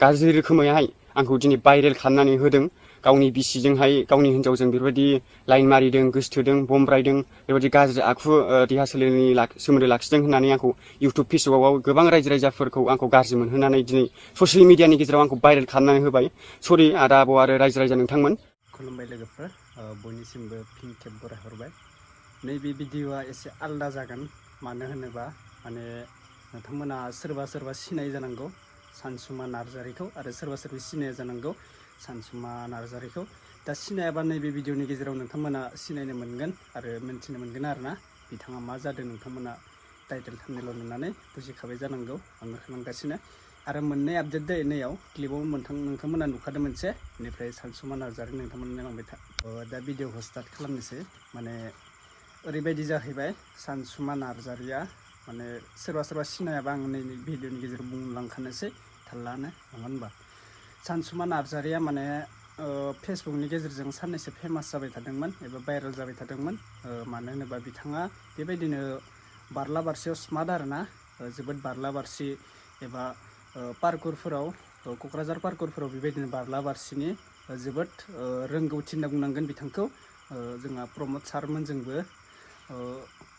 गाज्रि रोखोमैहाय आंखौ दिनै भाइरेल खालामनानै होदों। गावनि बिसिजोंहाय गावनि हिन्जावजों बेफोरबायदि लाइन मारिदों, गोसथोदों, बमब्रायदों, बेबायदि गाज्रि आखु देहा सोलेरनि सोमोन्दो लाखिदों होननानै आंखौ इउटुब फेसबुकआव गोबां रायजो राजाफोरखौ आंखौ गाज्रि मोनहोनानै दिनै ससियेल मिडियानि गेजेराव आंखौ भाइरेल खालामनानै होबाय। सरि आदा आब' आरो रायजो राजा नोंथांमोन। खुलुमबाय लोगोफोर, बयनिसिमबो फिन खेब बरायहरबाय। नैबे भिडिअ'आ एसे आलदा जागोन, मानो होनोबा माने नोंथांमोना सोरबा सोरबा सिनाय जानांगौ सानसुमा नार्जारिखौ, आरो सोरबा सोरबा सिनाया जानांगौ सानसुमा नार्जारिखौ। दा सिनायाबा नैबे भिडिअ'नि गेजेराव नोंथांमोना सिनायनो मोनगोन आरो मिन्थिनो मोनगोन आरोना बिथाङा मा जादों। नोंथांमोना टाइटेल थामनेल नुनानै बुजिखाबाय जानांगौ आङो होलांगासिनो। आरो मोननै आपडेट दैनायाव क्लिपाव नोंथांमोना नुखादों मोनसे, बेनिफ्राय सानसुमा नार्जारि नोंथांमोना नायलांबाय था। दा भिडिअ'खौ स्टार्ट खालामनोसै। माने ओरैबायदि जाहैबाय, सानसुमा नार्जारिया माने सोरबा सोरबा सिनायाबा आं नैबे भिडिअ'नि गेजेराव बुंलांखानोसै थाल्लानो, नङा होनबा। सानसुमा नार्जारिया माने फेसबुकनि गेजेरजों साननैसो फेमास जाबाय थादोंमोन एबा भाइरेल जाबाय थादोंमोन। मानो होनोबा बिथाङा बेबायदिनो बारला बारसियाव स्मार्ट आरोना, जोबोद बारला बारसि एबा पार्कुरफोराव, क'क्राझार पार्कुरफोराव बेबायदिनो बारला बारसिनि जोबोद रोंगौथि होनना बुंनांगोन बिथांखौ। जोंहा प्रमद सारमोनजोंबो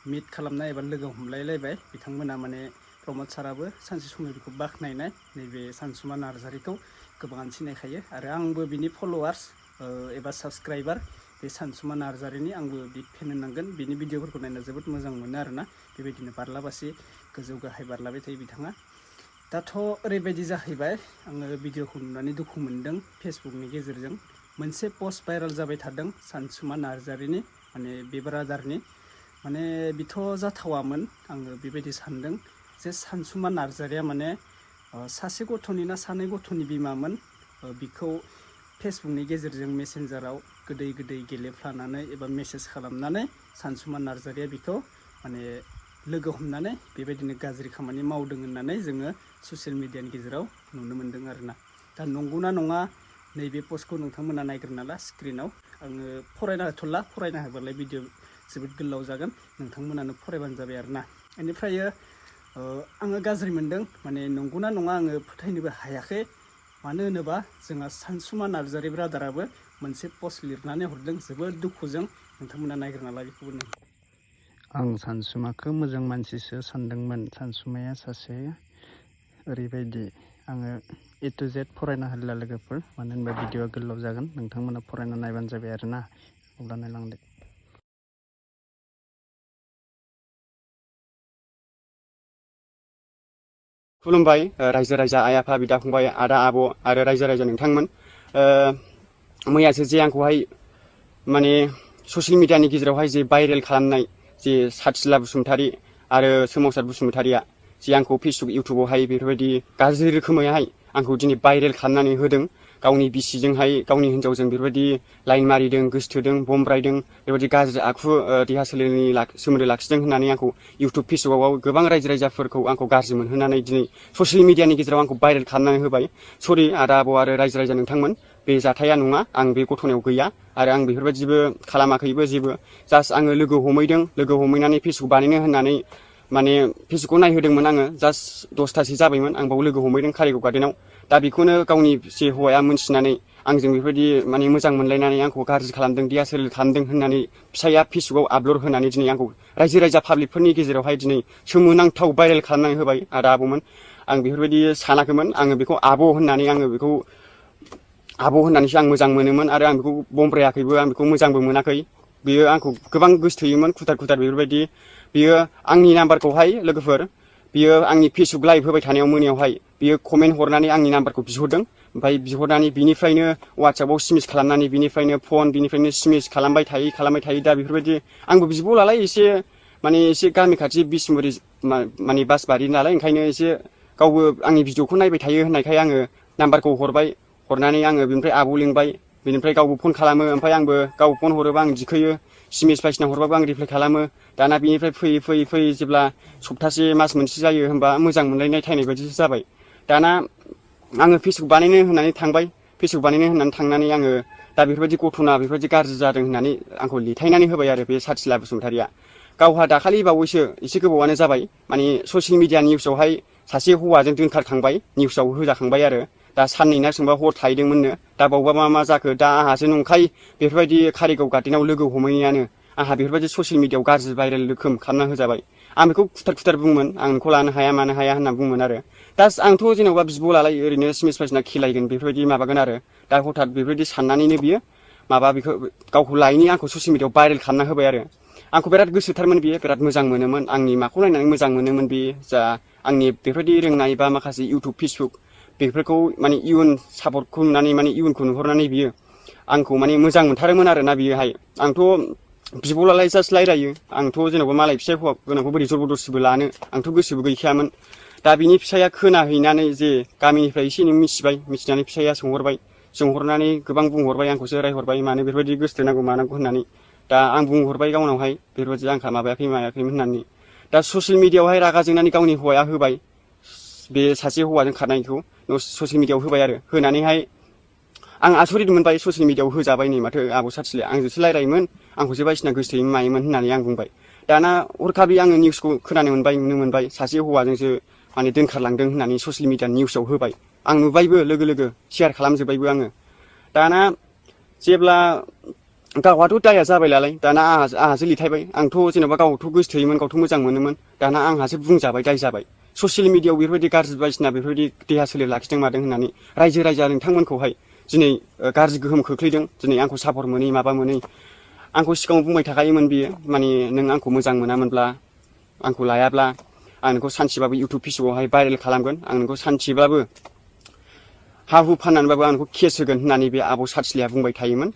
मिट खालामनाय एबा लोगो हमलायलायबाय बिथांमोना। माने प्रमद साराबो सानसे समाव बेखौ बाख्नायनाय, नैबे सानसुमा नार्जारिखौ गोबाङानो सिनायखायो। आरो आंबो बिनि फल'वार्स एबा साबसक्राइबार, बे सानसुमा नार्जारिनि आंबो बिग फेन होननांगोन। बिनि भिडिअफोरखौ नायना जोबोद मोजां मोनो आरोना, बेबायदिनो बारलाबासि गोजौ गाहाय बारलाबाय थायो बिथाङा। दाथ' ओरैबायदि जाहैबाय, आङो भिडिअखौ नुनानै दुखु मोनदों। फेसबुकनि गेजेरजों मोनसे पस्ट भाइरेल जाबाय थादों सानसुमा नार्जारिनि, माने बे ब्रादारनि। माने बिथ' जाथावामोन, आङो बेबायदि सानदों जे सानसुमा नार्जारिया माने सासे गथ'नि ना सानै गथ'नि बिमामोन। बिखौ फेसबुकनि गेजेरजों मेसेन्जाराव गोदै गोदै गेलेफ्लानानै एबा मेसेज खालामनानै सानसुमा नार्जारिया बिखौ माने लोगो हमनानै बेबायदिनो गाज्रि खामानि मावदों होननानै जोङो ससियेल मिडियानि गेजेराव नुनो मोन्दों आरोना। दा नंगौना नङा नैबे पस्टखौ नोंथांमोना नायग्रोना ला स्क्रिनाव। आङो फरायना होथ'ला, फरायना होबालाय भिडिअ जोबोद गोलाव जागोन, नोंथांमोनानो फरायबानो जाबाय आरोना। बेनिफ्राय आङो गाज्रि मोनदों, माने नंगौना नङा आङो फोथायनोबो हायाखै। मानो होनोबा जोंहा सानसुमा नार्जारि ब्रादाराबो मोनसे पस्ट लिरनानै हरदों जोबोद दुखुजों, नोंथांमोना नायग्रोना ला बेखौबो। आं सानसुमाखौ मोजां मानसिसो सानदोंमोन, सानसुमाया सासे ओरैबायदि। आङो ए टु जेड फरायना होला लोगोफोर, मानो होनबा भिडिअआ गोलाव जागोन, नोंथांमोना फरायना नायबानो जाबाय आरोना। अब्ला नायलांदो। खुलुमबाय रायजो राजा, आइ आफा, बिदा फंबाय, आदा आब' आरो रायजो राजा नोंथांमोन। मैयासो जे आंखौहाय माने ससियेल मिडियानि गेजेरावहाय जे भाइरेल खालामनाय जे साथिला बसुमतारी आरो सोमावसार बसुमतारीया जे आंखौ फेसबुक इउटुबावहाय बेफोरबायदि गाज्रि रोखोमैहाय आंखौ दिनै भाइरेल खालामनानै होदों। गावनि बिसिजोंहाय गावनि हिन्जावजों बेफोरबायदि लाइन मारिदों, गोसथोदों, बमब्रायदों, बेबायदि गाज्रि आखु देहा सोलेरनि सोमोन्दो लाखिदों होननानै आंखौ इउटुब फेसबुकआव गोबां रायजो राजाफोरखौ आंखौ गाज्रि मोनहोनानै दिनै ससियेल मिडियानि गेजेराव आंखौ भाइरेल खालामनानै होबाय। सरि आदा आब' आरो रायजो राजा नोंथांमोन, बे जाथाया नङा, आं बे गथ'नायाव गैया आरो आं बेफोरबायदिबो खालामाखैबो जेबो। जास्ट आङो लोगो हमैदों, लोगो हमैनानै फेसबुक बानायनो होननानै माने फेसबुकखौ नायहोदोंमोन आङो। जास्ट 10थासो जाबायमोन आं बाव लोगो हमैदों कारिगाव गार्डेनाव। दा बेखौनो गावनि जे हौवाया मोनथिनानै आंजों बेफोरबायदि माने मोजां मोनलायनानै आंखौ गाज्रि खालामदों, देहा सोलेर खालामदों होननानै फिसाया फेसबुकआव आपल'ड होनानै दिनै आंखौ रायजो राजा पाब्लिकफोरनि गेजेरावहाय दिनै सोमोनांथाव भाइरेल खालामनानै होबाय। आदा आब'मोन, आं बेफोरबायदि सानाखैमोन। आङो बेखौ आब' होननानै आं मोजां मोनोमोन आरो आं बेखौ बमब्रायाखैबो, आं बेखौ मोजांबो मोनाखै। बियो आंखौ गोबां गोसथोयोमोन, खुथार खुथार बेफोरबायदि। बियो आंनि नाम्बारखौहाय लोगोफोर, बियो आंनि फेसबुक लाइभ होबाय थानायाव मोनायावहाय बियो कमेन्ट हरनानै आंनि नाम्बारखौ बिहरदों। ओमफ्राय बिहरनानै बिनिफ्रायनो वाट्सएपआव सिमिस खालामनानै बिनिफ्रायनो फन, बिनिफ्रायनो सिमिस खालामबाय थायो। दा बेफोरबायदि आंबो बिब'लालाय एसे माने एसे गामि खाथि बिसमुरि माने बासबारि नालाय, ओंखायनो एसे गावबो आंनि भिडिअखौ नायबाय थायो होननायखाय आङो नाम्बारखौ हरबाय। हरनानै आङो बेनिफ्राय आब' लिंबाय, बेनिफ्राय गावबो फन खालामो, ओमफ्राय आंबो गाव फन हरोबा आं दिखोयो, सिमिस बायसिना हरबाबो आं रिप्लाइ खालामो। दाना बिनिफ्राय फैयै जेब्ला सप्तासे मास मोनसे जायो होनबा मोजां मोनलायनाय थायनाय बायदिसो जाबाय। दाना आङो फेसबुक बानायनो होननानै थांबाय, फेसबुक बानायनो होननानै थांनानै आङो दा बेफोरबायदि घटना बेफोरबायदि गाज्रि जादों होननानै आंखौ लिरथायनानै होबाय आरो बे साथिला बसुमतारीया। गावहा दाखालि बावैसो एसे गोबावानो जाबाय माने ससियेल मिडिया निउसावहाय सासे हौवाजों दोनखारखांबाय, निउसाव होजाखांबाय आरो दा साननै ना सोंबा हर थाहैदोंमोननो दा बावबा मा जाखो दा आंहासो नंखाय बेफोरबायदि कारिगाव गार्डेनाव लोगो हमहैनायानो आंहा बेफोरबायदि ससियेल मिडियाआव गाज्रि भाइरेल रोखोम खालामना होजाबाय आं बेखौ खुथार बुंमोन आं नोंखौ लानो हाया मानो हाया होनना बुंमोन आरो दा आंथ' जेन'बा बिब' लालाय ओरैनो स्मेस बायदिसिना खेलायगोन बेफोरबायदि माबागोन आरो दा हथात बेफोरबायदि साननानैनो बियो माबा बेखौ गावखौ लायैनि आंखौ ससियेल मिडियाआव भाइरेल खालामना होबाय आरो आंखौ बिराद गोसोथारमोन बियो बिराद मोजां मोनोमोन आंनि माखौ नायनानै मोजां मोनोमोन बे जा आंनि बेफोरबायदि रोंनाय बा माखासे इउटुब फेसबुक बेफोरखौ माने इयुन सापर्टखौ नुनानै माने इयुनखौ नुहुरनानै बियो आंखौ माने मोजां मोनथारोमोन आरोना बियोहाय आंथ' बिब'लालाय जास्ट रायलायो आंथ' जेन'बा मालाय फिसाय हौवा गोनांखौ बोरै जबरदस्तिबो लानो आंथ' गोसोबो गैखायामोन दा बिनि फिसाया खोनाहैनानै जे गामिनिफ्राय एसे एनै मिथिबाय मिथिनानै फिसाया सोंहरनानै गोबां बुंहरबाय आंखौसो रायहरबाय मानो बेफोरबायदि गोसोथोनांगौ मानांगौ होननानै दा आं बुंहरबाय गावनावहाय बेफोरबायदि आंखा मायाखैमोन होननानै दा ससियेल मिडियाआवहाय रागा जोंनानै गावनि हौवाया होबाय बे सासे हौवाजों खारनायखौ ससियेल मिडियाआव होबाय आरो होनानैहाय आं आसरित मोनबाय ससियेल मिडियाआव होजाबाय नै माथो आब' साथिले आंजोंसो रायलायोमोन आंखौसो बायदिसिना गोसोथोयोमोन मायोमोन होननानै आं बुंबाय दाना हरखाबै आङो निउसखौ खोनानो मोनबाय नुनो मोनबाय सासे हौवाजोंसो माने दोनखारलांदों होननानै ससियेल मिडिया निउसाव होबाय आं नुबायबो लोगो शेयार खालामजोब्बायबो आङो दाना जेब्ला गावहाथ' दाया जाबाय नालाय दाना आंहासो लिथायबाय आंथ' जेन'बा गावथ' गोसोथोयोमोन गावथ' मोजां मोनोमोन दाना आंहासो बुंजाबाय दाय जाबाय ससियेल मिडियाआव बेफोरबायदि गाज्रि बायदिसिना बेफोरबायदि देहा सोलेर लाखिदों मादों होननानै रायजो राजा नोंथांमोनखौहाय दिनै गाज्रि गोहोम खोख्लैदों दिनै आंखौ सापर्ट मोनै माबा मोनै आंखौ सिगाङाव बुंबाय थाखायोमोन बियो माने नों आंखौ मोजां मोनामोनब्ला आंखौ लायाब्ला आं नोंखौ सानसेबाबो इउटुब फेसबुकआवहाय भाइरेल खालामगोन आं नोंखौ सानसेबाबो हा हु फाननानैबाबो आं नोंखौ केस होगोन होननानै बे आब' साथिलेया बुंबाय थायोमोन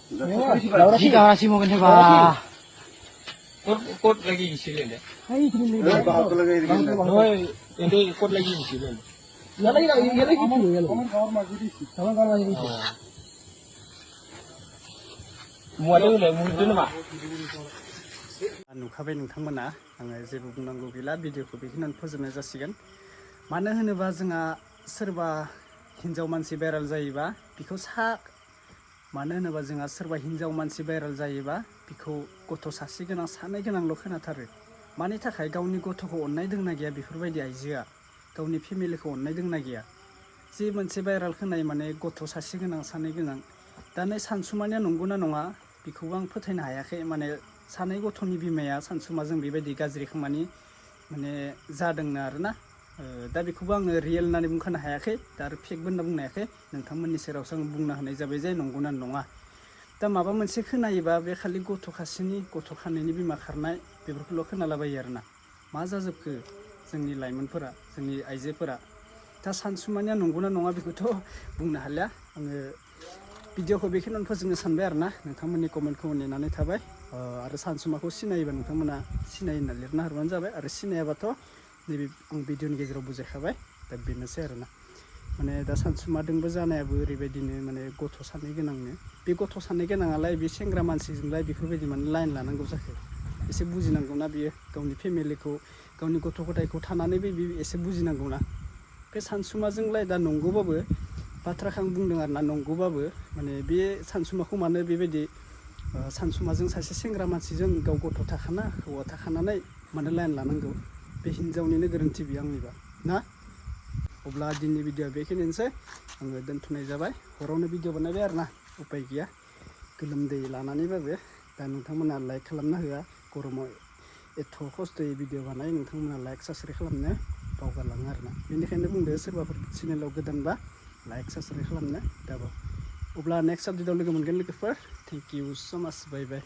Jika masih mau kena bah, kot lagi isi lende. Hai ini ini kot lagi isi lende. Ya lagi gitu ya. Kawan lagi gitu. Mualnya udah muncul nama. नुखाबाय नोंथांमोना आङो जेबो बुंनांगौ गैला भिडिअखौ बेखिनियावनो फोजोबनाय जासिगोन मानो होनोबा जोंहा सोरबा हिन्जाव मानसि भाइरेल जायोबा बेखौ मानो होनोबा जोंहा सोरबा हिन्जाव मानसि भाइरेल जायोबा बेखौ गथ' सासे गोनां सानै गोनांल' खोनाथारो मानि थाखाय गावनि गथ'खौ अननाय दंना गैया बेफोरबायदि आइजोआ गावनि फेमिलिखौ अननाय दंना गैया जे मोनसे भाइरेल खोनाय माने गथ' सासे गोनां सानै गोनां दा नै सानसुमानिया नंगौना नङा बेखौबो आं फोथायनो हायाखै माने सानै गथ'नि बिमाया सानसुमाजों बेबायदि गाज्रि खामानि माने जादोंनो आरोना दा बेखौबो आङो रियेल होननानै बुंखानो हायाखै दा आरो फेकबो होनना बुंनो हायाखै नोंथांमोननि सेरावसो आं बुंनो हानाय जाबाय जे नंगौना नङा दा माबा मोनसे खोनायोबा बे खालि गथ' खासेनि गथ' खानैनि बिमा खारनाय बेफोरखौल' खोनालाबायो आरोना मा जाजोबखो जोंनि लाइमोनफोरा जोंनि आइजोफोरा दा सानसुमानिया नंगौना नङा बेखौथ' बुंनो हालिया आङो भिडिअखौ बेखिनियावनो फोजोबनो सानबाय आरोना नोंथांमोननि कमेन्टखौ नेनानै थाबाय आरो सानसुमाखौ सिनायोबा नोंथांमोना सिनायो होनना लिरना हरबानो जाबाय आरो सिनायाबाथ' नैबे आं भिडिअनि गेजेराव बुजायखाबाय दा बेनोसै आरोना माने दा सानसुमादोंबो जानायाबो ओरैबायदिनो माने गथ' सानै गोनांनो बे गथ' सानै गोनाङालाय बे सेंग्रा मानसिजोंलाय बेफोरबायदि माने लाइन लानांगौ जाखो एसे बुजिनांगौना बियो गावनि फेमिलिखौ गावनि गथ' गथायखौ थानानैबो बे एसे बुजिनांगौना बे सानसुमाजोंलाय दा नंगौबाबो बाथ्राखौ आं बुंदों आरोना नंगौबाबो माने बे सानसुमाखौ मानो बेबायदि सानसुमाजों सासे सेंग्रा मानसिजों गाव गथ' थाखाना हौवा थाखानानै मानो लाइन लानांगौ बे हिन्जावनिनो गोरोन्थि बियो आंनिबा ना अब्ला दिनैनि भिडिअआ बेखिनियानोसै आङो दोनथ'नाय जाबाय हरावनो भिडिअ बानायबाय आरोना उपाय गैया गोलोमदै लानानैबाबो दा नोंथांमोना लाइक खालामना होआ गरमाव एथ' खस्थ'यै भिडिअ बानाय नोंथांमोना लाइक साबस्क्राइब खालामनो बावगारलाङो आरोना बेनिखायनो बुंदो सोरबाफोर चेनेलाव गोदानबा लाइक साबस्क्राइब खालामनो दाबाव अब्ला नेक्स्ट आपडेटआव लोगो मोनगोन लोगोफोर थेंक इउ स' माच बाय बाय